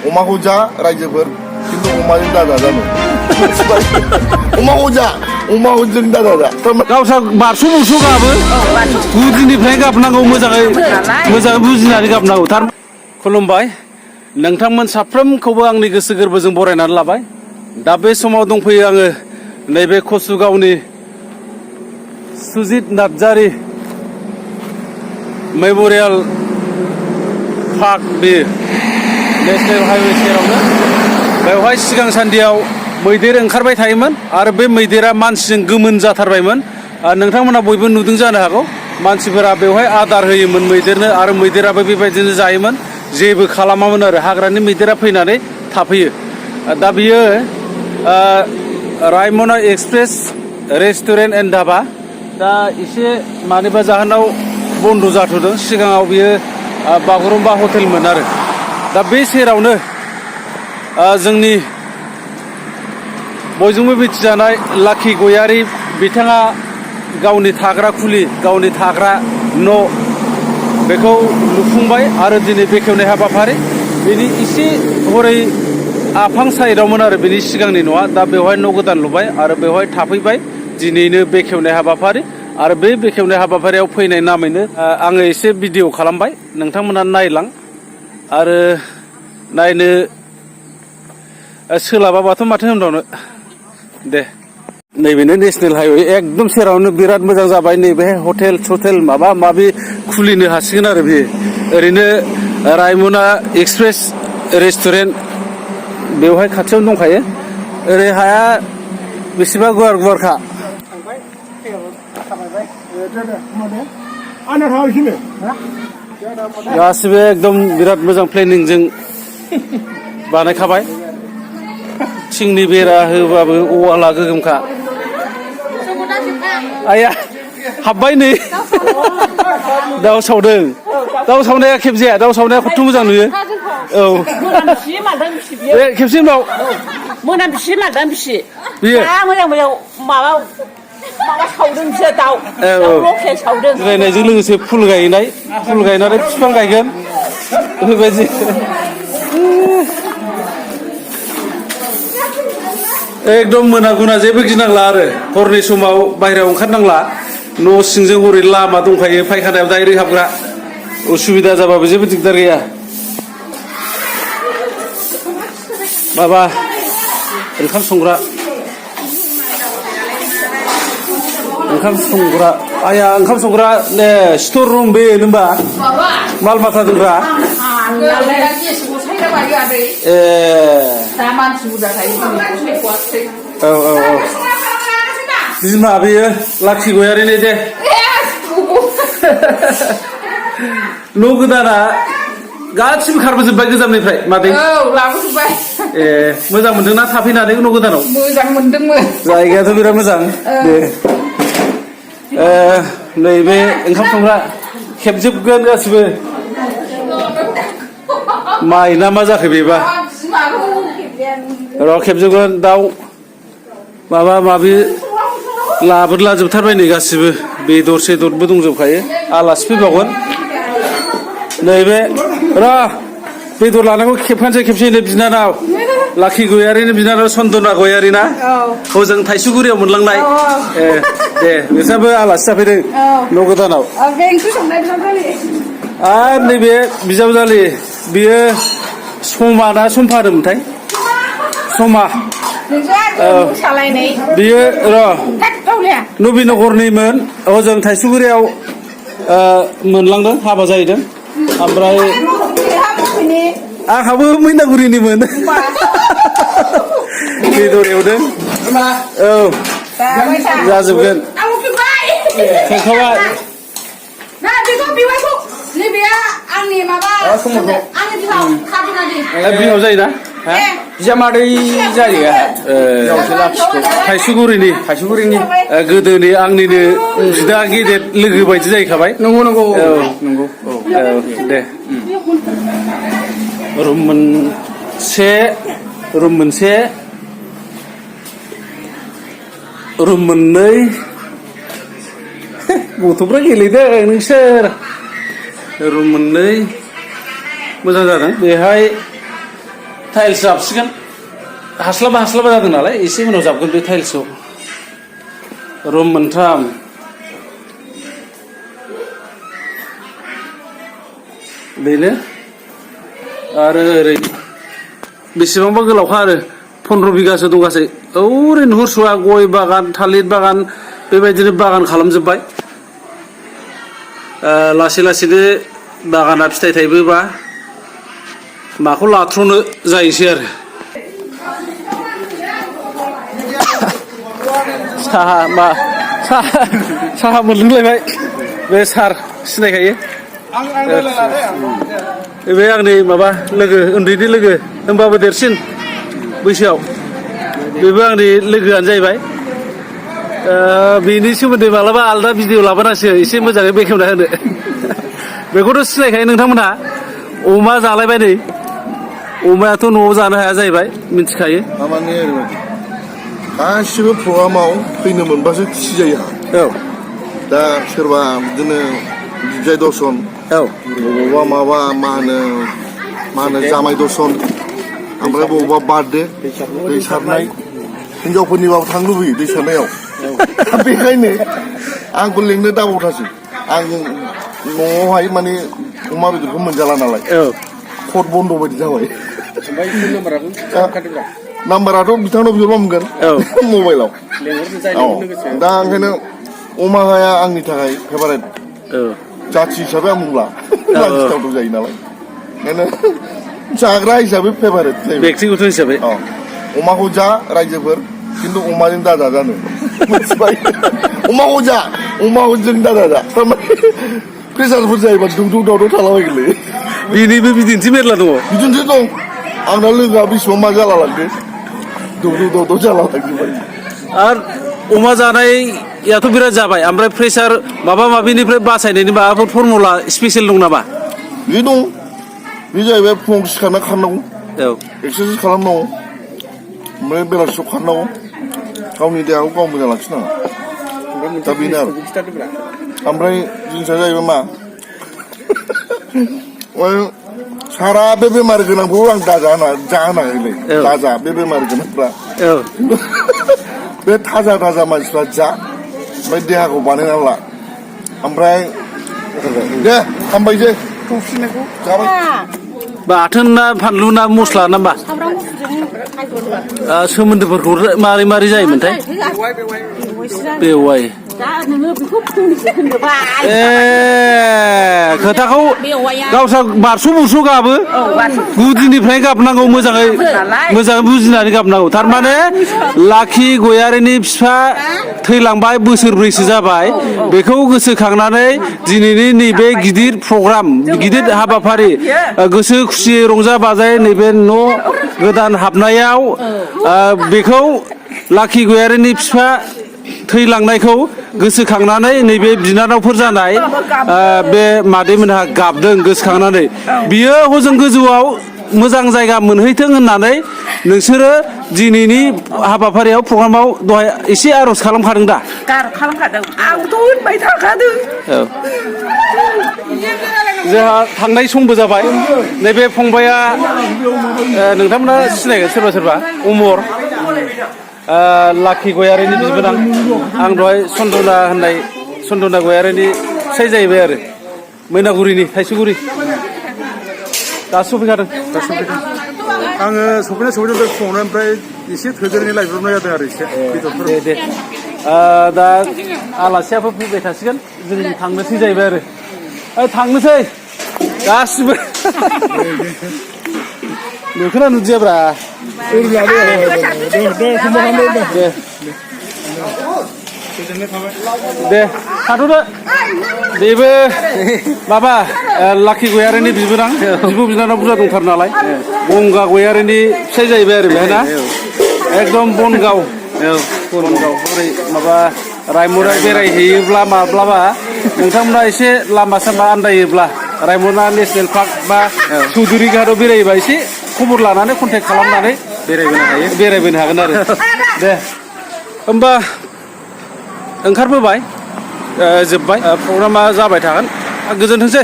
अमाखौ जा रायजोफोर खिन्थु अमाजों दाजा जानो अमाखौ जा अमाजों दाजा जा गावसा बारस' बुरस' गाबो गुदिनिफ्राय गाबनांगौ मोजाङै बुजिनानै गाबनांगौ थार खुलुमबाय नोंथांमोन साफ्रोमखौबो आंनि गोसो गोरबोजों बरायनानै लाबाय दा बे समाव दंफैयो आङो नैबे कसुगावनि सुजित नार्जारी मेम'रियेल पार्क बे नेशनेल हाइवे सेरावनो बेवहाय सिगां सान्दियाव मैदेर ओंखारबाय थायोमोन आरो बे मैदेरा मानसिजों गोमोन जाथारबायमोन नोंथांमोना बयबो नुदों जानो हागौ मानसिफोरा बेवहाय आदार होयोमोन मैदेरनो आरो मैदेराबो बेबायदिनो जायोमोन जेबो खालामामोन आरो हाग्रानि मैदेरा फैनानै थाफैयो दा बियो रायमना एक्सप्रेस रेस्टुरेन्ट एन्ड धाबा दा एसे मानिबा जाहोनाव बन्द' जाथ'दों सिगाङाव बियो बागुरुम्बा हटेलमोन आरो दा बे सेरावनो जोंनि बयजोंबो मिथिजानाय लाखि गयारी बिथाङा गावनि थाग्रा खुलि गावनि थाग्रा न' बेखौ लुफुंबाय आरो दिनै बेखेवनाय हाबाफारि बेनि एसे हरै आफां साइडआवमोन आरो बेनि सिगांनि न'आ दा बेवहाय न' गोदान लुबाय आरो बेवहाय थाफैबाय दिनैनो बेखेवनाय हाबाफारि आरो बे बेखेवनाय हाबाफारियाव फैनाय नामैनो आङो एसे भिडिअ खालामबाय नोंथांमोना नायलां आरो नायनो सोलाबाबाथ' माथो होनबावनो दे नैबेनो नेशनेल हाइवे एकदम सेरावनो बिराद मोजां जाबाय नैबे हटेल सटेल माबा माबि खुलिनो हासिगोन आरो बेयो ओरैनो रायमना एक्सप्रेस रेस्टुरेन्ट बेवहाय खाथियावनो दंखायो ओरै हाया बेसेबा गुवारखा गासिबो एकदम बिराद मोजां प्लेनिंजों बानायखाबाय थिंनि बेरा होबाबो औवाला गोगोमखा आया हाबबाय नै दाउ सावदों दाउ सावनाया खेबजाया दाउ सावनाया खथ्थ' मोजां नुयो औ बे खेबसे उनाव मोनामबिसि मादों बिसि बियो मोजां मोजां माबा सावदों बिसोर दाउ लकेल सावदों रायनायजों लोगोसे फुल गायनाय फुल गायनानै बिफां गायगोन बेबायदि एकदम मोना गुना जेबो गिनांला आरो हरनि समाव बाहेरायाव ओंखारनांला न' सिंजों हरै लामा दंखायो फायखानायाव डाइरेक्ट हाबग्रा उसुबिदा जाबाबो जेबो दिगदार गैया माबा ओंखाम संग्रा आया ओंखाम संग्रा ने स्टर रुम बे होनबा माल माथा दोनग्रा ए औ बिमा बेयो लाखि गयारिनि दे न' गोदाना गासिबो खारबोजोब्बाय गोजामनिफ्राय मादै लाबोजोब्बाय ए मोजां मोनदोंना थाफैनानै न' गोदानाव मोजां मोनदोंमोन जायगायाथ' बिराद मोजां दे नैबे ओंखाम संग्रा खेबजोबगोन गासिबो माइ ना मा जाखो बेबा र' खेबजोबगोन दाउ माबा माबि लाजोबथारबाय नै गासिबो बेदर सेदरबो दंजोबखायो आलासि फैबावगोन नैबे र' बेदर लानांगौ खेबसेनो बिनानाव लाखि गयारिनि बिनानाव सन्दना गयारि ना हजों थाइसुगुरियाव मोनलांनाय ए दे बिसोरबो आलासि जाफैदों न' गोदानाव आरो नैबे बिजावजालि बियो समा ना सम्फा होनोमोनथाय समा बियो र' नबिनगरनिमोन हजों थाइसुगुरियाव मोनलांदों हाबा जाहैदों ओमफ्राय आंहाबो मैनागुरिनिमोन बेदर एवदों औ जाजोबगोन संखाबाय बिनाव जायोना बिजामादै जायो थाइसुगुरिनि गोदोनि आंनिनो बिदा गेदेर लोगो बायदि जाहैखाबाय नंगौ औ दे रुम मोनसे रुम मोननै गथ'फ्रा गेलेदों रुम मोननै मोजां जादों बेहाय टाइल्स जाबसिगोन हास्लाबा जादों नालाय एसे उनाव जाबगोन बे टाइल्सखौ रुम मोनथाम बेनो आरो ओरै बेसेबांबा गोलावखा आरो 15 बिगासो दंगासै ओरै नुहुरस'आ गय बागान थालिर बागान बेबायदिनो बागान खालामजोब्बाय लासै लासैनो बागाना फिथाइ थाइबोबा माखौ लाथ्र'नो जायोसै आरो साहा मोनलोंलायबाय बे सार सिनायखायो बे आंनि माबा लोगो उन्दैनि लोगो होमबाबो देरसिन बैसोआव बेबो आंनि लोगोआनो जाहैबाय बेनि सोमोन्दै मालाबा आलदा भिडिअ लाबोनांसो एसे मोजाङै बेखेवना होनो बेखौथ' सिनायखायो नोंथांमोनहा अमा जालायबाय नै अमायाथ' न'आव जानो हाया जाहैबाय मिथिखायो थारमाने ओरैबायदि गासिबो प्रग्रामाव फैनो मोनबासो खुसि जायो औ दा सोरबा बिदिनो बिजय दर्शन औ बबावबा माबा मा होनो जामाय दर्शन ओमफ्राय बबावबा बार्थडे दै सारनाय हिनजावफोरनिबाबो थांनो लुबैयो दै सारनायाव बेखायनो आंखौ लिंनो दाबावथासै आं न'आवहाय माने अमा बेदरखौ मोनजाला नालाय कट बन्द' बायदि जाबाय नाम्बाराथ' बिथांनाव बिहरबा मोनगोन मबाइलाव औ दा ओंखायनो अमाया आंनि थाखाय फेभारेट जाथि हिसाबै आं बुंला लाखिथावथाव जायो नालाय ओंखायनो जाग्रा हिसाबै फेभारेट बेक्तिगत हिसाबै अमाखौ जा रायजोफोर खिन्थु अमाजों दाजा जानो मिथिबाय अमाखौ जा अमाजों दाजा जा थारमाने प्रेसारफोर जायोबा दुं दावदाव थालाबायगोनलै बेनिबो बिदिन्थि मेरला दङ बिदिन्थि दं आंना लोगोआ बेसेबां मा जालालांदो दुं दावदाव जालालांजोबबाय आरो अमा जानायाथ' बिराद जाबाय ओमफ्राय प्रेसार माबा माबिनिफ्राय बासायनायनि माबाफोर फर्मुला स्पेसियेल दं नामा बे दं बे जाहैबाय फुङाव सिखारना खारनांगौ एक्सारसाइस खालामनांगौ ओमफ्राय बेलासियाव खारनांगौ गावनि देहाखौ गाव मोजां लाखिनांगौ दा बेनो आरो ओमफ्राय जिनिसा जाहैबाय मा सारा बे बेमार गोनांखौ आं जाहोनाखैलै दाजा बे बेमार गोनांफ्रा बे थाजा मानसिफ्रा जा ओमफ्राय देहाखौ बानायना ला ओमफ्राय दे हामबायसै जाबाय बाथोन ना फानलु ना मस्ला ना मा सोमोन्दोफोरखौ मारै जायोमोनथाय बेवाइ खोथाखौ गावस्रा बारस' गाबो गुदिनिफ्राय गाबनांगौ मोजाङै बुजिनानै गाबनांगौ थारमाने लाखि गयारिनि बिफा थैलांबाय बोसोरब्रैसो जाबाय बेखौ गोसोखांनानै दिनैनि नैबे गिदिर प्रग्राम गिदिर हाबाफारि गोसो खुसियै रंजा बाजायै नैबे न' गोदान हाबनायाव बेखौ लाखि गयारिनि बिफा थैलांनायखौ गोसोखांनानै नैबे बिनानावफोर जानाय बे मादैमोनहा गाबदों गोसोखांनानै बियो हजों गोजौआव मोजां जायगा मोनहैथों होननानै नोंसोरो दिनैनि हाबाफारियाव प्रग्रामाव दहाय एसे आर'ज खालामखादों दा खालामखादों आंथ' होनबाय थाखादों जोंहा थांनाय समबो जाबाय नैबे फंबाया नोंथांमोना सिनायगोन सोरबा अमर लाखि गयारिनि बिबोनां आं दहाय सन्दना गयारिनि फिसाय जाहैबाय आरो मैनागुरिनि थाइसुगुरि दासो सफैखादों आङो सफैनाय फुङावनो ओमफ्राय एसे थोदेरनाय लायब्रबनाय जादों आरो एसे बेदरफोर दे दा आलासियाबो फैबाय थासिगोन जों थांनोसै जाहैबाय आरो थांनोसै गासिबो नोंखौना नुदियाब्रा दे थाथ'दो बेबो माबा लाखि गयारिनि बिबोनां बिब' बिनानाव बुरजा दंथार नालाय गंगा गयारिनि फिसाय जाहैबाय आरो बेहाय ना एकदम बनगाव ओरै माबा रायमना बेरायहैयोब्ला माब्लाबा नोंथांमोना एसे लामा सामा आन्दायोब्ला रायमना नेसनेल पार्क बा चौधुरि घाटआव बेरायोबा एसे खबर लानानै कन्टेक्ट खालामनानै बेरायबोनो हागोन आरो दे होमबा ओंखारबोबाय जोब्बाय प्रग्रामा जाबाय थागोन गोजोनथोंसै